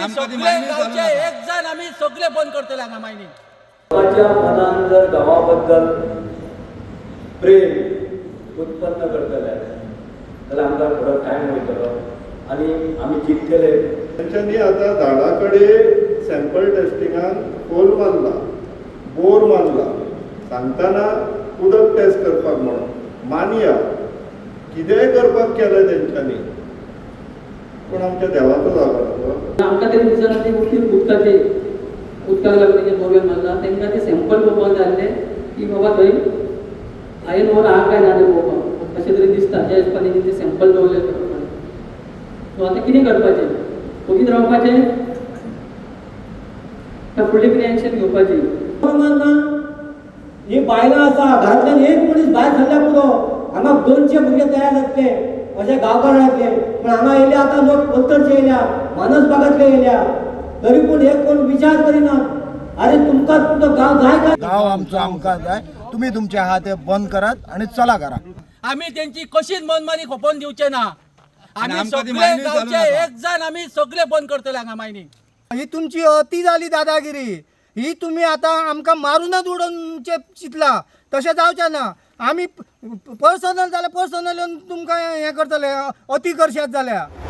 आमी आमकां ती सगळे मायनींग चालू गांवचे नाका. एक जाण आमी सगळे बंद करतले हांगा मायनींग. लोकांच्या मनान जर गांवा बद्दल प्रेम उत्पन्न करतले जाल्यार आमकां थोडो टायम वयतलो आनी आमी जिखतले. तेंच्यांनी आतां झाडा कडेन सॅम्पल टेस्टिंगान होल मारला, बोर मारला, सांगतना उदक टेस्ट करपाक म्हणून. मानया, कितेंय करपाक केलें तेंच्यांनी, पूण आमच्या देवाचो जागो ना तो. आमकां तरी दिसना ती उदकी उदकाची उदकाक लागून तेंचे बोरवेल मारला. तांकां ते सॅम्पल पळोवपाक जाय आसलें की बाबा थंय आयन ओर आहा काय ना तें पळोवपाक, अशें तरी दिसता ज्या हिसपान तेंचे ते सॅम्पल दवरले त्या प्रमाणे. सो आतां कितें करपाचें? ओगीच रावपाचें काय फुडलें कितें एक्शन घेवपाची? ना, ही बायलां आसा, घरांतल्यान एक मनीस भायर सरल्यार पुरो, हांगा 200 भुरगे तयार जातले अशे गांवकार जातले. पूण हांगा येयले आतां लोक पलतडचे येयल्या, मानसबागांतले येयल्या, तरी पूण हे कोण विचार करिनात. अरे, तुमकां तुमचो गांव जाय काय? गांव आमचो आमकां जाय. तुमी तुमचे आहा ते बंद करात आनी चला घरा. आमी तेंची कशीच मनमानी खपोवन दिवचे ना. आमी आमकां ती सगळे मायनींग चालू गांवचे नाका. एक जाण आमी सगळे बंद करतले हांगा मायनींग. ही तुमची अती जाली दादागिरी. ही तुमी आतां आमकां मारूनच उडोवचें चिंतलां. तशें जावचें ना. आमी पर्सनल जाल्यार पर्सनल येवन तुमकां हें करतले, अती करशात जाल्यार.